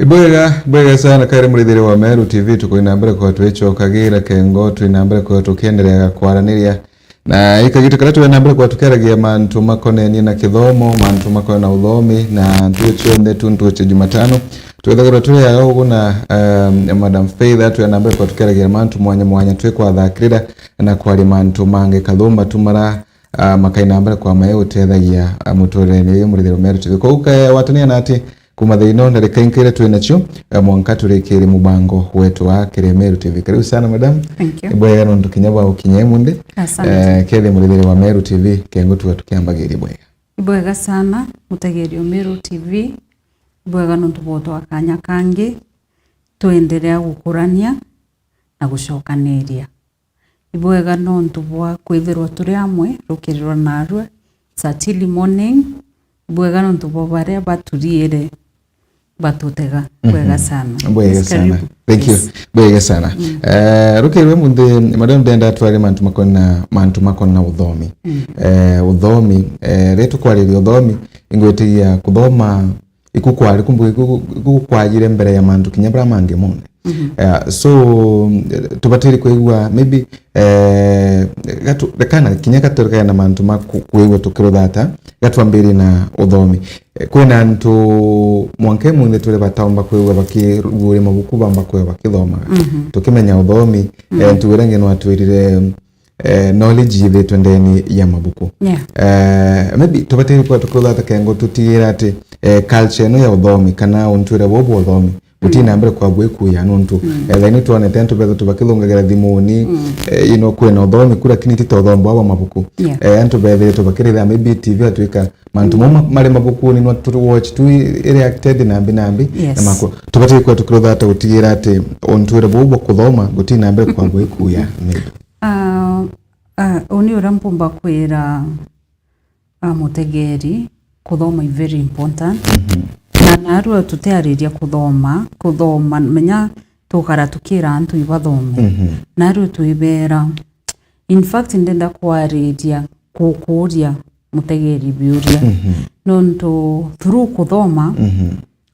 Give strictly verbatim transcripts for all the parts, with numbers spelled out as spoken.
Ibwega, bwega sana, kari murithiri wa Meru T V, tukwina mbere kwa twicokagira kengo, twina mbere kwa tukiendereaga kwaraniria. Na ikagitu karia twina mbere kwa tukiaragia mantu makonenie na kithomo, mantu makonenie na uthomi, na ntuo cionthe tu ntuo cia Jumatano. Twethagirwa turi ayo ugu na, um, Madam Faith, twina mbere kwa tukiaragia mantu mwanya mwanya, twi kwathakirira na kwaria mantu mangi kathumba tu mara ah, makaina mbere kwa maya guteethagia, ah, muturire-ini uyu murithiro Meru T V. Kou kawatania na ati kuma thaa ino ndarika inkaire twi nacio, eh, mwanka turikire mubango wetu wa Kiri Meru T V. Karibu sana, madam. Thank you. Ibwega nontu kinya bwa ukinya imunthi. Asante. Eh, kethia murithire wa Meru T V, kengo tuga tukiambagiria bwega. Ibwega sana, mutegeri o Meru T V. Ibwega nontu bwa utwa kanya kangi, twenderea gukurania na gucokaniria. Ibwega nontu bwa kwithirwa turi amwe rukiri rwa narua, it's a chilly morning. Ibwega nontu bwa baria baturiire batutega. Mhm. Bwega sana. Bwega sana. Yes, karibu. Thank you. Yes. Bwega sana. Mm. Eh, rukiri rwa imunthi, madam, ndenda twarie mantu makona, mantu makona uthomi. Mm. Eh, uthomi, eh, riria tukwariria uthomi, ingwitigia kuthoma iku kwari, kumbu iku, iku kwajire mbere ya mantu kinya bara mangi monthe. Mhm. Eh, so, eh, tubatiri kwigua, maybe, eh, gatu-, rekana kinya gaturikana na mantu ma ku-, kwigua tukiruthata, gatwambiri na uthomi. Eh, kwina antu mwanka imunthi turi bataumba kwigua bakiruguria mabuku, bamba kwigua bakithomaga. Mhm. Tukimenya uthomi, eh, mhm, ntugu iria ingi nwatwirire, eh, knowledge yithitwe ndeni ya mabuku. Yeah. Eh, maybe tubatiri kwa tukuthata kengo tutigira ati, eh, culture ino ya uthomi kana untwire buu bwa uthomi butina mbere kwa bwikuya nontu, mm, eh, thaini twonete antu betha tubakithungagira thimuni, mm, eh, you know, kwina uthomi ku, lakini ti ta uthomi bwa mabuku. Yeah. Eh, antu bethire tubakiritha maybe T V atwika mantu mau ma-, mari mabukuni no tu watch tu i-, i reacted nambi nambi. Yes. Na mako tubatiri kwa tukuthata gutigira ati untwire buu bwa kuthoma butina mbere kwa bwikuya maybe. Ah, ah, uni uria mpumba kwira, ah, mutegeri, kuthoma is very important. Mhm. Na narua tutiariria kuthoma, kuthoma, menya tukara tukira antu ibathome. Mhm. Narua twibera. In fact, ndenda kwariria kukuria mutegeri biuria. Mhm. Nontu through kuthoma, mhm,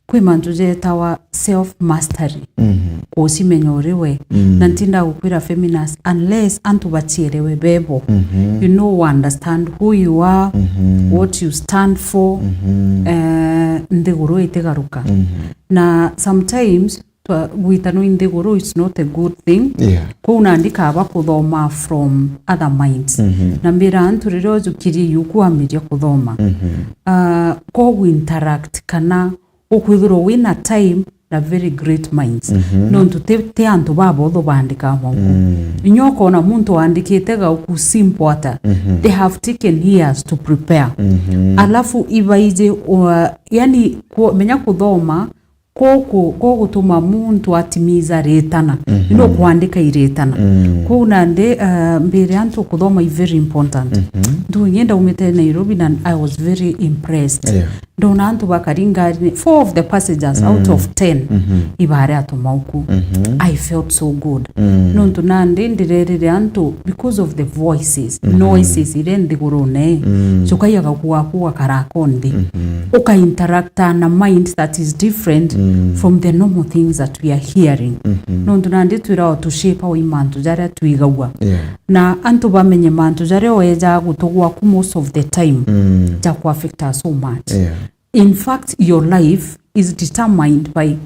kwi mantu jetawa self mastery. Mhm. Kucimenya uri we. Mm. Na ntinda gukwira feminist unless antu bacierewe bebo. Mhm. You know, understand who you are, mhm, what you stand for, mhm, eh, nthiguru itigaruka. Mhm. Na sometimes twa-, gwitanwa i nthiguru is not a good thing. Yeah. Kwou nandi kaba kuthoma from other minds. Mhm. Na mbira antu riria ujukirie yuku wambiria kuthoma. Mhm. Ah, ko gu interact kana ukwithirwa wina time na very great minds. Mhm. Nontu ti, ti antu babotho bandikaga mauku. Mm. Inya ukona muntu wandikite gauku simple ata, mhm, they have taken years to prepare. Mhm. Alafu ibaiji, uh, yani, ku-, menya kuthoma, ko ku-, ko gutuma muntu atimiza ritana. Mhm. Ino kwandika iritana. Mm. Kwou nandi, uh, mbire antu kuthoma is very important. Mhm. Ntu ingi ndaumite Nairobi na I was very impressed. Yeah. Ndona antu bakari ngari, four of the passengers out of ten, mhm, ibari atumauku. Mhm. I felt so good. Mm. Nontu nandi ndirerire antu because of the voices, mhm, noises ire nthigurune. Mm. Cukai agaku gaku gakara ako nthi. Mhm. Uka interacta na mind that is different, mm, from the normal things that we are hearing. Mhm. Nontu nandi twiragwa to shape our mantu jaria twigagua. Yeah. Na antu bamenye mantu jaria weja gutugwa ku most of the time, mm, ja ku affect us so much. Yeah. In fact, your life is determined by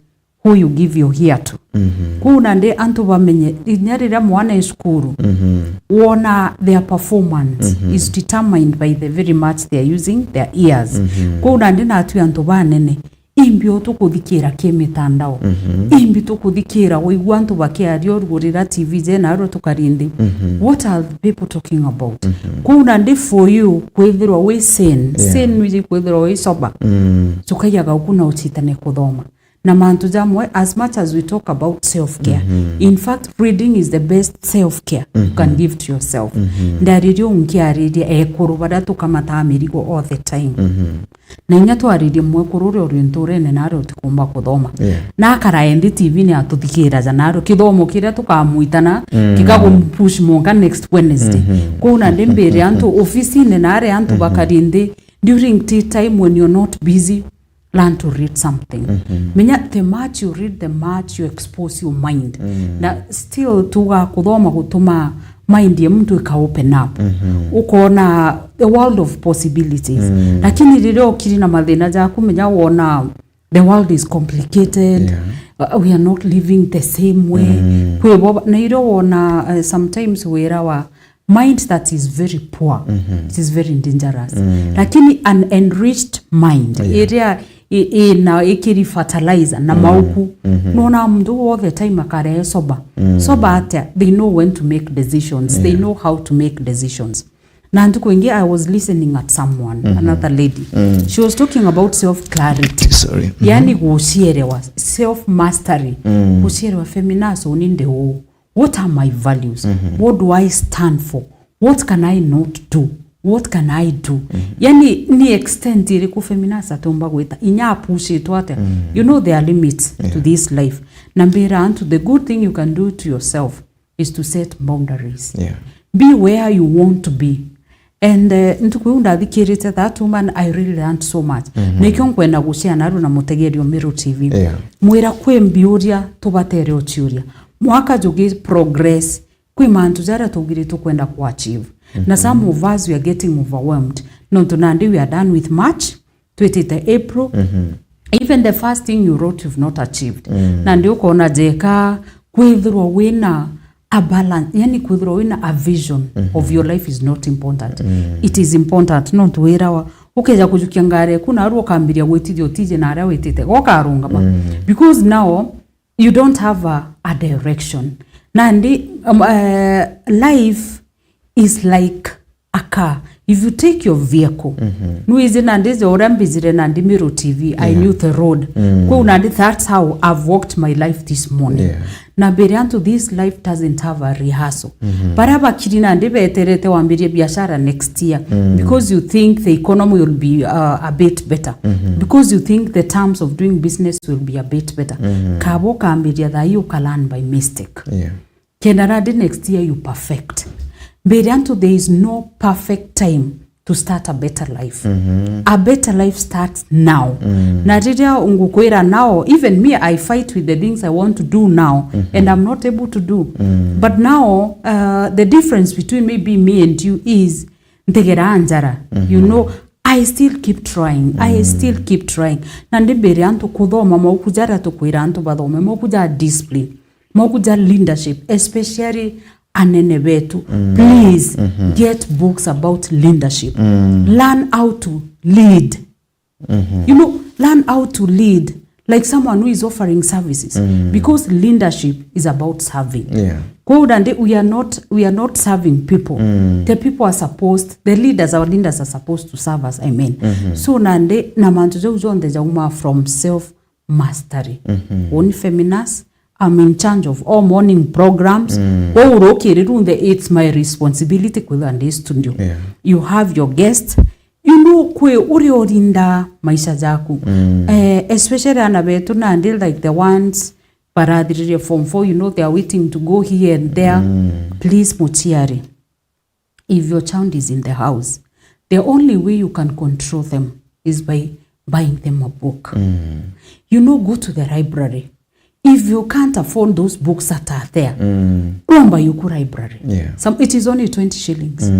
who you give your ear to. Mhm. Kwou nandi antu bamenye, inya riria mwana e cukuru, mhm, wona their performance, mhm, is determined by the very much they are using their ears. Mhm. Kwou nandi natwi antu banene, imbi o tukuthikira ki mitandao. Mhm. Imbi tukuthikira waigua antu bakiaria urugurira T V jena aro tukari nthi. Mhm. What are the people talking about? Mhm. Kwou nandi for you kwithirwa wi sane, yeah, sane nwiji kwithirwa wi sober. Mm. Cukagia gauku na uchitane kuthoma. Na mantu jamwe, as much as we talk about self-care, mhm, in fact, reading is the best self-care you can, mhm, give to yourself. Mhm. Ndariria unkiariria ekuru baria tukamataa mirigo all the time. Mhm. Na inya twaririe mwekuru uria uri nturene nario utikumba kuthoma. Yeah. Na akarae nthi T V ni atuthikiraja nario kithomo kiria tukamwitana, mm, kikakumpush mwanka next Wednesday. Mhm. Kwou nandi mbire antu ofisine na aria antu, mhm, bakari nthi during tea time when you're not busy, learn to read something. Menya, the much you read, the much you expose your mind. Na still tuga kuthoma gutuma mind ya muntu ika open up. Ukona the world of possibilities. Lakini riria ukiri na mathina jaku, menya wona the world is complicated. Yeah. Uh, we are not living the same way. Kwi bo, na irio wona, uh, sometimes wirawa mind that is very poor, it is very dangerous. Lakini an enriched mind, iria i- ina ikiri fertilizer na mauku. Nona muntu all the time akarehe sober. Sober atia? They know when to make decisions. They know how to make decisions. Na ntuku ingi, I was listening at someone, another lady. She was talking about self clarity. Sorry. Yani gucierewa, self mastery. Gucierewa, Feminas, uni ndi uu? What are my values? What do I stand for? What can I not do? What can I do? Yani, ni extent iriku Feminas atumba gwita? Inya apushitwe atia? You know, there are limits to this life. Na mbira antu, the good thing you can do to yourself is to set boundaries. Yeah. Be where you want to be. And, uh, ntuku iu ndathikirite that woman, I really learned so much. Nikio nkwenda gushare naru na mutegeri o Meru T V. Yeah. Mwira kwi mbiuria tubatere uciuria. Mwaka jugi progress, kwi mantu jaria tugiri tukwenda ku achieve. Na some of us, we are getting overwhelmed. Nontu nandi we are done with March, twitite April. Even the first thing you wrote, you've not achieved. Nandi ukona jeka kwithirwa wina a balance, yani kwithirwa wina a vision of your life is not important. It is important, nontu wirawa, ukeja kujukia ngari eku naru ukambiria gwitithia utiji na aria witite, gokarungama. Because now you don't have a, a direction. Nandi, um, uh, life is like a car. If you take your vehicle, nwiji nandi ja uria mbijire nandi Meru T V, I knew the road. Kwou nandi, that's how I've walked my life this morning. Yeah. Na mbere antu, this life doesn't have a rehearsal. Baria bakiri nandi beterete wambirie biashara next year, because you think the economy will be, uh, a bit better, because you think the terms of doing business will be a bit better. Kaba ukambiria thaa hii, uka learn by mistake. Yeah. Kenda nandi next year you perfect. Mbere antu, there is no perfect time to start a better life. A better life starts now. Na riria ngukwira now, even me, I fight with the things I want to do now, and I'm not able to do. But now, uh, the difference between maybe me and you is ntegera njara. You know, I still keep trying. I still keep trying. Na ndimbire antu kuthoma mauku jaria tukwira antu bathome, mauku ja discipline, mauku ja leadership, especially anene betu. Please get books about leadership. Learn how to lead. You know, learn how to lead like someone who is offering services, because leadership is about serving. Yeah. Kwou nandi, we are not, we are not serving people. The people are supposed, the leaders, our leaders are supposed to serve us. Amen. So nandi, na mantu jau jonthe jauma from self mastery. Uni Feminas, I'm in charge of all morning programs. Kwou rukiri runthe, it's my responsibility kwithira ndi studio. Yeah. You have your guest. You know, kwi uria urinda maisha jaku. Eh, especially ana betu nandi, like the ones barathiririe form four, you know, they are waiting to go here and there. Please, muciari, if your child is in the house, the only way you can control them is by buying them a book. You know, go to the library. If you can't afford those books that are there, romba yuku library. Yeah. Some, it is only twenty shillings.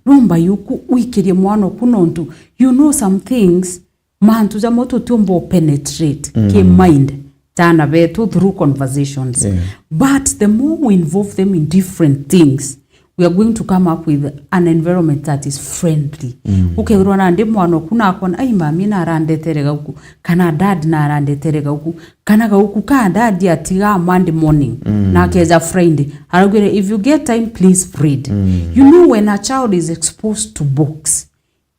Romba yuku, wikirie mwana oku nontu, you know, some things, mantu jamwe tutiumba penetrate ki mind jana betu through conversations. Yeah. But the more we involve them in different things, we are going to come up with an environment that is friendly. Ukethirwa nandi mwana oku nakona, "Ai, mami narandetere gauku," kana, "Dad narandetere gauku," kana, "Gauku ka dad atiga Monday morning, na akeja Friday." Araugire, "If you get time, please read." You know, when a child is exposed to books,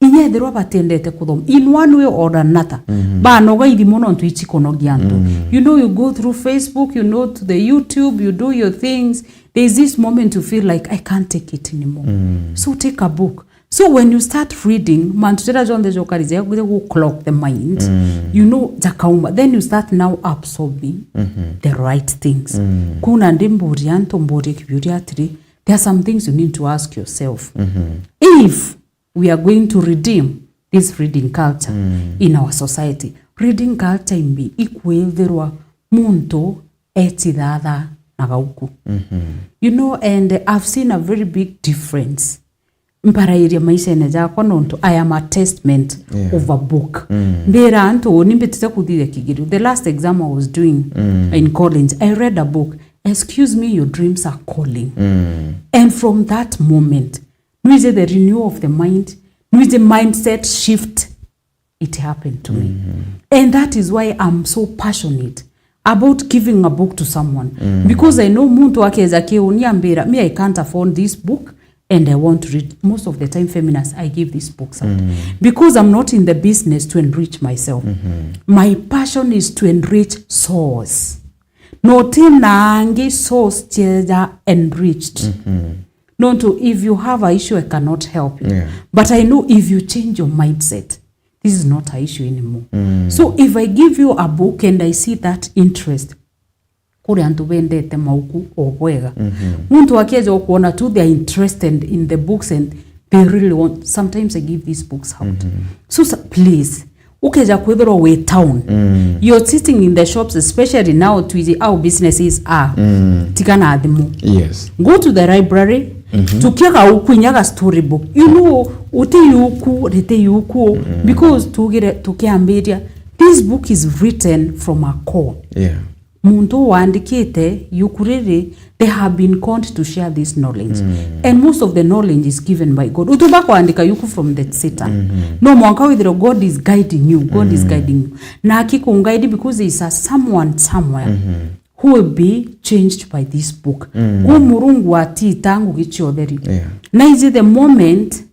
inya ethirwa batiendete kuthoma, in one way or another, banoga ithimu nontu ichikonogia antu. You know, you go through Facebook, you know, to the YouTube, you do your things. There is this moment you feel like, "I can't take it anymore." So take a book. So when you start reading, mantu jaria jonthe jokari ja gu clock the mind, you know, jakauma. Then you start now absorbing the right things. Kuna ndi mburia antu, mburie kibiuria atiri, there are some things you need to ask yourself. If we are going to redeem this reading culture in our society, Reading culture imbi ikwithirwa muntu etithatha na gauku. You know, and I've seen a very big difference mbarairia maishene jakwa, nontu I am a testament Yeah. of a book. Mbira antu uni mbitite kuthithia kigerio. The last exam I was doing in college, I read a book, "Excuse me, your dreams are calling." And from that moment, nwije the renewal of the mind, nwije mindset shift, it happened to me. And that is why I'm so passionate about giving a book to someone. Because I know muntu akeja kiuni ambira, "Me, I can't afford this book and I want to read." Most of the time, feminists, I give these books out. Because I'm not in the business to enrich myself. My passion is to enrich souls. No ti nangi souls cheja enriched. Nontu if you have a issue, I cannot help you. Yeah. But I know if you change your mindset, this is not a issue anymore. So if I give you a book and I see that interest, kuri antu bendete mauku o bwega. Muntu akeja kuona tu they are interested in the books and they really want, sometimes I give these books out. So, so please, ukeja kwithirwa wi town, you're sitting in the shops, especially now twiji how businesses are. Tiga na thimu. Yes. Go to the library, tukiaga uku inyaga storybook. You know, uti yuku, riti yuku, because tugire, tukiambiria, this book is written from a core. Yeah. Muntu wandikite yuku riri, they have been called to share this knowledge. And most of the knowledge is given by God. Utumba kwandika yuku from the Satan. No mwanka withirwe God is guiding you. God is guiding you. Na akikunguide because there is a someone somewhere who will be changed by this book. Ku Murungu atita ngugi cia utheri. Yeah. Na iji the moment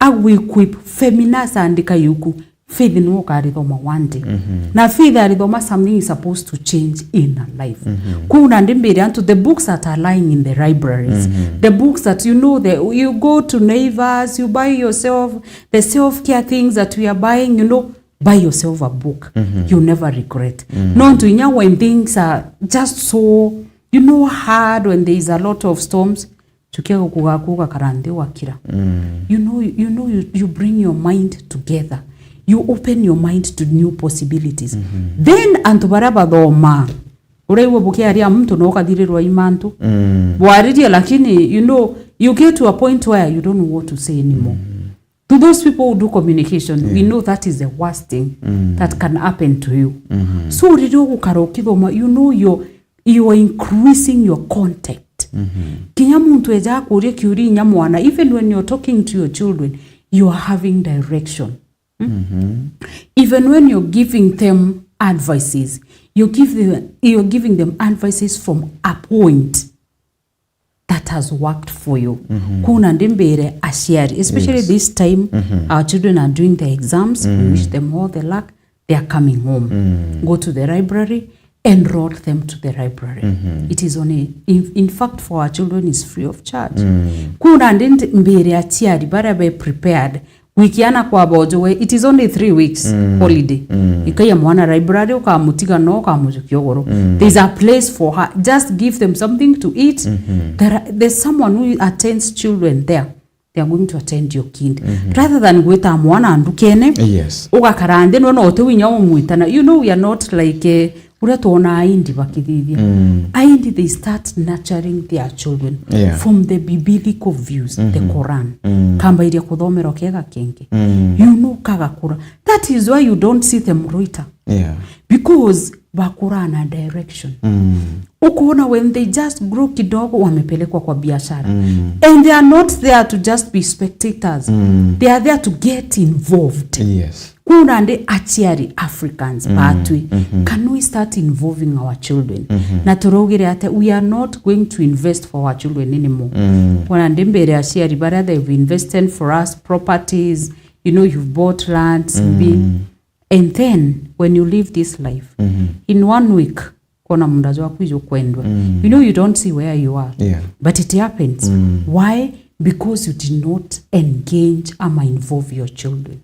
agwikui feminist andika yuku, Faith niwe ukarithoma one day. Na Faith arithoma something is supposed to change in her life. Kuu nandi mbire antu, the books that are lying in the libraries, the books that, you know, the, you go to Naivas, you buy yourself the self-care things that we are buying, you know, buy yourself a book. You never regret. Nontu inya when things are just so, you know, hard, when there is a lot of storms, chukia gukuga kuga kara nthi ugakira. You know, you know, you, you bring your mind together. You open your mind to new possibilities. Then antu baria bathoma, uraigua bukiaria muntu no ukathirirwa i mantu. Bwaririe, lakini, you know, you get to a point where you don't know what to say anymore. To those people who do communication, we know that is the worst thing that can happen to you. So riria ugukara ukithoma, you know, you're, you are increasing your contact. Kinya muntu eja akuria kiuria inya mwana, even when you're talking to your children, you are having direction. Even when you're giving them advices, you give them, you're giving them advices from a point that has worked for you. Kuu nandi mbire aciari, especially this time, our children are doing their exams, we wish them all the luck, they are coming home. Go to the library, enroll them to the library. It is only, in, in fact, for our children is free of charge. Kuu nandi ndi-, mbire aciari baria be prepared, wiki ana kwa bojo we, it is only three weeks holiday. Ikaia mwana library, ukamutiga no ukamujukia ugoro. There's a place for her. Just give them something to eat. There are, there's someone who attends children there. They are going to attend your kid. Rather than gwita mwana ndukene, Yes. ugakara nthi, no, no, uti winya umwitana. You know, we are not like, eh, uria twona aindi bakithithia. Aindi, they start nurturing their children Yeah. from the biblical views, the Quran. Kambairia kuthomera kega kengi. You know, kagakura. That is why you don't see them loiter. Yeah. Because bakura na direction. Ukoona when they just grow kidogo, wamepelekwa kwa biashara. And they are not there to just be spectators. They are there to get involved. Yes. Kuu nandi aciari Africans batwi, can we start involving our children? Na turaugire ati we are not going to invest for our children anymore. Kuu nandi mbire aciari baria they've invested for us properties, you know, you've bought lands, bi-, and then when you live this life, in one week, kona munda jwaku ijukwendwa. You know, you don't see where you are. Yeah. But it happens. Why? Because you did not engage ama involve your children.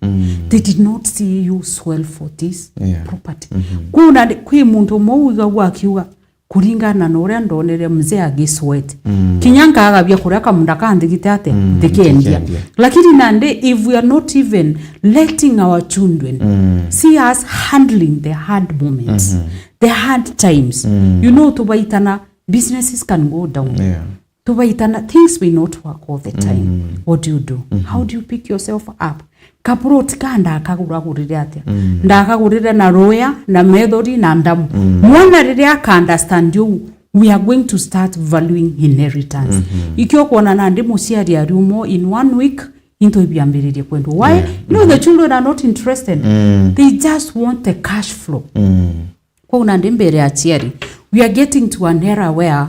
They did not see you swell for this Yeah. property. Kuu nandi, kwi muntu umwe wigagua akiuga, kuringana na uria ndonere mzee agisweat. Mm. Kinya nkaga bia kuria kamunda kandigite atia, mm, ndikendia. Ndikendia. Lakini nandi, if we are not even letting our children, mm, see us handling the hard moments, mm-hmm, the hard times, mm, you know, tubaitana, businesses can go down. Yeah. Tubaitana, things may not work all the time. Mm. What do you do? Mm-hmm. How do you pick yourself up? Kaburoti ka ndakaguragurire atia? Mm. Ndakagurire na ruya, na methori, na ndamu. Mm. Mwana riria aka understand uu, we are going to start valuing inheritance. Mm-hmm. Ikio kwona nandi muciari ariumo in one week, into ibiambiririe kwendwa. Why? Yeah. No, the, mm-hmm, children are not interested. Mm. They just want the cash flow. Mm. Kwou nandi mbere ya aciari, we are getting to an era where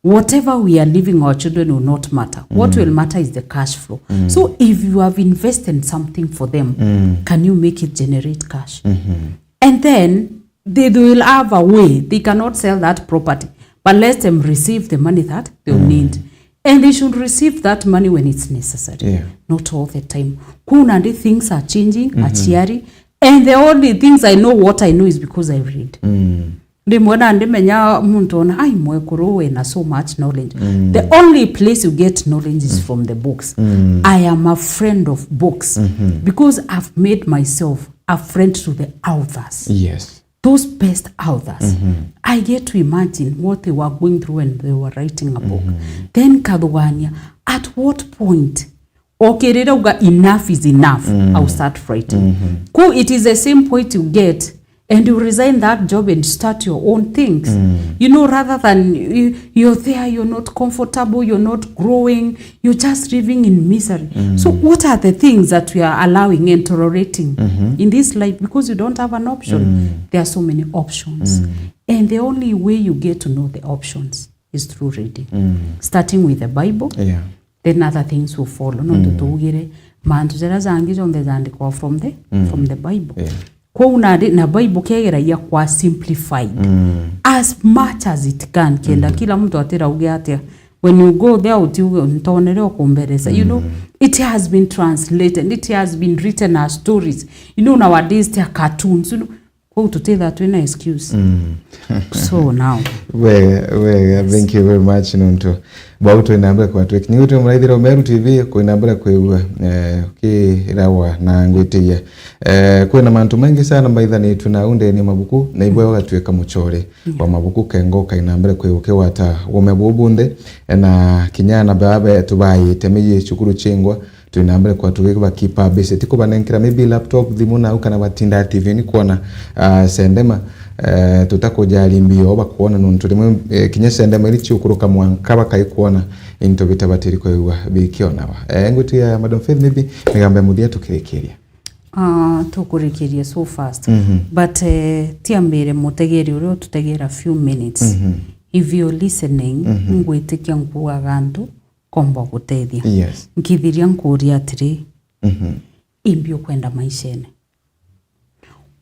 whatever we are leaving our children will not matter. What, mm, will matter is the cash flow. Mm. So if you have invested something for them, mm, can you make it generate cash? Mm-hmm. And then they, they will have a way. They cannot sell that property, but let them receive the money that they will, mm, need. And they should receive that money when it's necessary, yeah, not all the time. Kwou nandi things are changing, mm-hmm, aciari. And the only things I know, what I know is because I read. Mm. Ndimwe na ndimenya muntu ona, ai, mwekuru wina so much knowledge. Mm. The only place you get knowledge is, mm, from the books. Mm. I am a friend of books, mm-hmm, because I've made myself a friend to the authors. Yes. Those best authors. Mm-hmm. I get to imagine what they were going through when they were writing a book. Mm-hmm. Then kathugania, at what point okirire uga, "Enough is enough, mm, I'll start writing." Mm-hmm. Ku, it is the same point you get, and you resign that job and start your own things. Mm. You know, rather than you, you're there, you're not comfortable, you're not growing, you're just living in misery. Mm. So what are the things that we are allowing and tolerating, mm-hmm, in this life? Because you don't have an option. Mm. There are so many options. Mm. And the only way you get to know the options is through reading. Mm. Starting with the Bible, yeah, then other things will follow. Nontu, mm, tuugire, mantu jaria jangi jonthe jaandikwa from the, mm, from the Bible. Yeah. Kwou nandi, na Bible kegeragia kwa simplified, mm, as much as it can, kenda, mm-hmm, kila muntu atirauge atia. When you go there, utiuge, "Ntonere ukumberesa." You know, mm, it has been translated, it has been written as stories. You know, nowadays they are cartoons, you know. Kwou tutithaa twina excuse. Mm. So now. Wega, wega, yes, thank you very much, nontu bau twina mbere kwa twiki. Niwe twi muraithira Meru T V, kwina mbere kwigua, eh, ukirawa na ngwitigia. Eh, kwina mantu maingi sana maithanitue na undeni mabuku, na ibwe, mm, ugatwika muchore, mm, wa mabuku, kengo kaina mbere kwigua kigwata ume bubu nthi, na kinya na baba tubaite meyi cukuru chingwa, twina mbere kwa tugiba keep up busy. Ti kubanenkera maybe laptop, thimu nau kana batinda T V ni kwona, ah, sendema, eh, tutakujaria mbio bakwona nontu rimwe, eh, kinya sendema iri ciukuruka mwanka bakaikwona into bitabatiri kwigua bikionawa. Eh, ngwitiga Madam Faith, maybe migambo ya muthia tukirikiria. Ah, tukurikiria so fast. Mhm. But, eh, tiambire mutegeri uria ututegera few minutes. Mhm. If you're listening, mhm, ngwitikia nkuugaga antu komba gutethia. Yes. Nkithiria nkuuria atiri, mhm, imbi ukwenda maishene?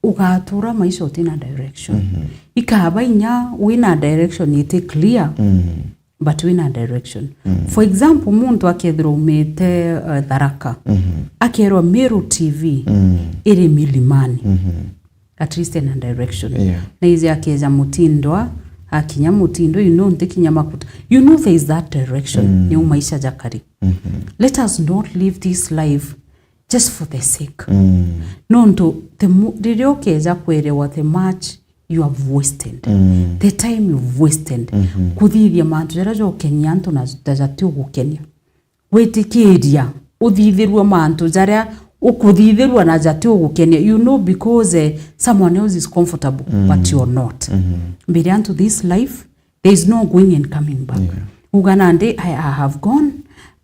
Ugatura maisha utina direction. Mhm. Ikaba inya wina direction iti clear, mhm, but wina direction. Mhm. For example, muntu akethirwa umite, uh, Tharaka, mhm, akerwa Meru T V, mhm, iri milimani. Mhm. At least ena direction. Yeah. Na izi akeja Mutindwa, akinya Mutindwa, you know, ntikinya Makuta. You know there is that direction. Mm. Niu maisha jakari. Mhm. Let us not live this life just for the sake. Mm. Nontu, the mo-, riria ukeja kwerewa the much you have wasted, mm, the time you've wasted, mhm, kuthithia mantu jaria jokenia antu na ta jati ugukenia. Gwitikiria uthithirue mantu jaria ukuthithirua na jati ugukenia, you know, because, eh, someone else is comfortable, mm, but you're not. Mm-hmm. Mbere unto this life, there is no going and coming back. Yeah. Uga nandi, I, I have gone,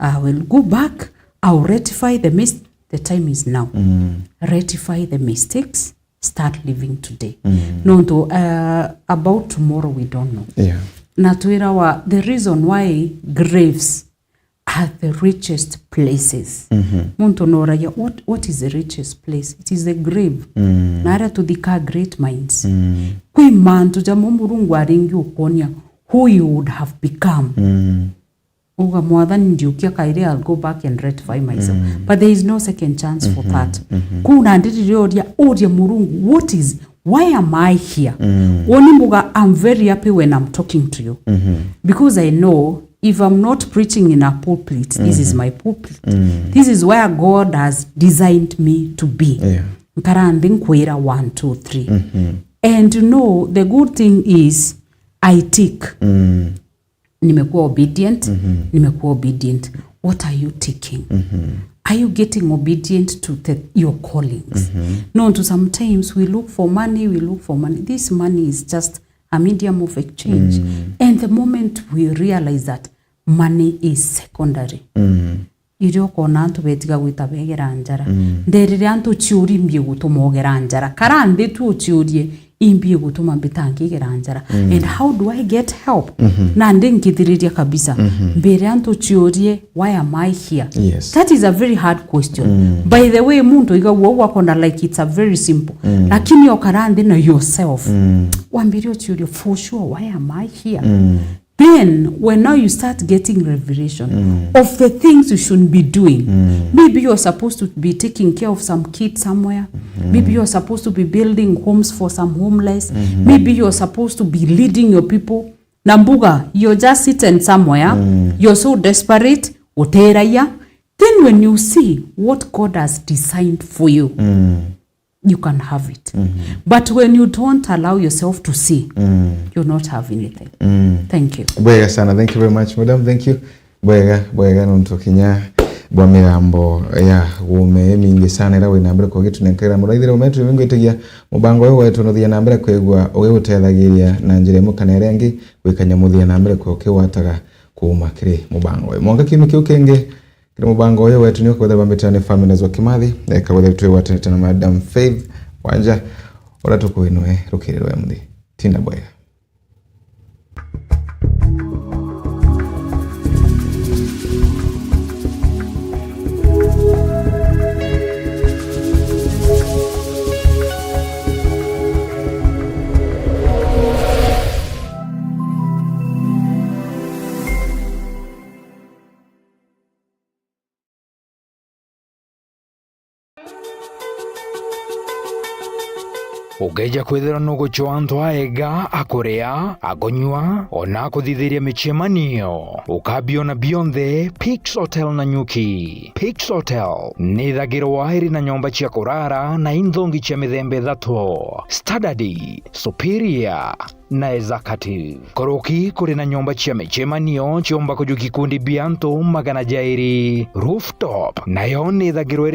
I will go back, I will rectify the mis-, the time is now. Mm. Rectify the mistakes, start living today. Mm. Nontu, uh, about tomorrow we don't know. Yeah. Na twirawa, the reason why graves are the richest places. Mhm. Muntu noragia, what, what is the richest place? It is the grave. Mm. Na aria tuthika great minds. Mm. Kwi mantu jamo Murungu aringi ukonia who you would have become. Mm. Uga, "Mwathani, ndiukia kairi, I'll go back and rectify myself." Mm. But there is no second chance for, mhm, that. Mhm. Kuu nandi riria uria, uria Murungu, what is, Why am I here? Mm. Uuni mbuga, I'm very happy when I'm talking to you. Mm-hmm. Because I know if I'm not preaching in a pulpit, this is my pulpit. Mm. This is where God has designed me to be. Yeah. Nkara nthi nkwira one, two, three. Mm-hmm. And you know, the good thing is, I tick. Mm. Nimekuwa obedient, mm-hmm, nimekuwa obedient. What are you ticking? Mm-hmm. Are you getting obedient to the, your callings? Mm-hmm. No, to sometimes we look for money, we look for money. This money is just a medium of exchange. Mm. And the moment we realize that money is secondary, mm, iria ukona antu betiga gwita begera njara. Mm. Nderire antu ciuri imbi igutuma ugera njara. Kara nthi tu uciurie, imbi igutuma mbita nkigera njara. Mm. And how do I get help? Mm-hmm. Na ndi nkithiriria kabisa. Mm-hmm. Mbire antu ciurie, why am I here? Yes. That is a very hard question. Mm. By the way, muntu igagua uu akona like it's a very simple. Mm. Lakini okara nthi na yourself. Mm. Wambire uciurie, for sure, why am I here? Mm. Then, when now you start getting revelation, mm, of the things you should be doing, mm, maybe you're supposed to be taking care of some kids somewhere. Mm-hmm. Maybe you're supposed to be building homes for some homeless. Mm-hmm. Maybe you're supposed to be leading your people. Na mbuga, you're just sitting somewhere, mm, you're so desperate, uteragia. Then when you see what God has designed for you, mm, you can have it. Mm-hmm. But when you don't allow yourself to see, mm, you'll not have anything. Mm. Thank you. Bwega sana. Thank you very much, madam. Thank you. Bwega, bwega nontu kinya bwa migambo ya gume imingi sana ira wina mbere kugitunenkaira muraithire umetu imingi itigia mubango uyu wetu nuthia na mbere kwigua ugigutethagiria na njira imwe kana iria ingi gwikanya muthia na mbere kwa ukiwataga kuuma kiri mubango uyu. Mwanka kiumia kiu kingi, kiri mubango uyu wetu ni ukwethirwa bambitira ni Family Nzwa Kimathi, eka kwethirwa twigwatanite na Madam Faith Wanja, uria tukwinwe rukiri rwa M D. Tinda bwega. Ukeeja kwithirwa nugucwa antu aega, akuria, akunyua, ona akuthithiria micemanio, ukabiona bionthe Pix Hotel Nanyuki. Pix Hotel ni ithagirwa iri na nyomba cia kurara na inthongi cia mithemba ithatu: Standard, Superior, na executive. Kuruki kuri na nyomba cia micemanio ciumba kujukia ikundi bia antu magana jairi. Rooftop nayo ni ithagirwa iri